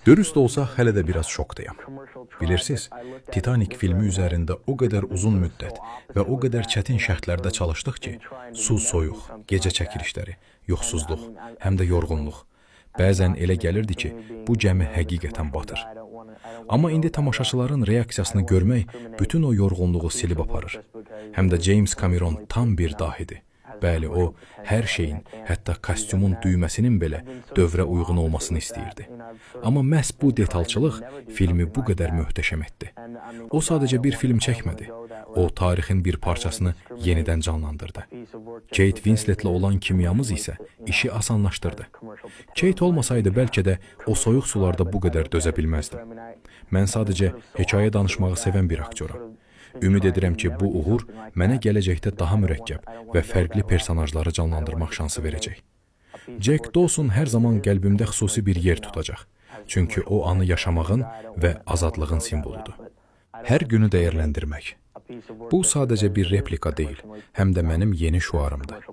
Dürüst olsaq, hələ də biraz şokdayam. Bilirsiz, Titanic filmi üzərində o qədər uzun müddət və o qədər çətin şərtlərdə çalışdıq ki, su soyuq, gecə çəkilişləri, yuxusuzluq, həm də yorğunluq. Bəzən elə gəlirdi ki, bu gəmi həqiqətən batır. Amma indi tamaşaçıların reaksiyasını görmək bütün o yorğunluğu silib aparır. Həm də James Cameron tam bir dahidir. Bəli, o hər şeyin, hətta kostyumun düyməsinin belə dövrə uyğun olmasını istəyirdi. Amma məhz bu detalçılıq filmi bu qədər möhtəşəm etdi. O sadəcə bir film çəkmədi. O tarixin bir parçasını yenidən canlandırdı. Kate Winsletlə olan kimyamız isə işi asanlaşdırdı. Kate olmasaydı, bəlkə də o soyuq sularda bu qədər dözə bilməzdim. Mən sadəcə hekayə danışmağı sevən bir aktyoram. Ümid edirəm ki, bu uğur mənə gələcəkdə daha mürəkkəb və fərqli personajları canlandırmaq şansı verəcək. Jack Dawson hər zaman qəlbimdə xüsusi bir yer tutacaq. Çünki o anı yaşamağın və azadlığın simvoludur. Hər günü dəyərləndirmək. Bu sadəcə bir replika deyil, həm də mənim yeni şüarımdır.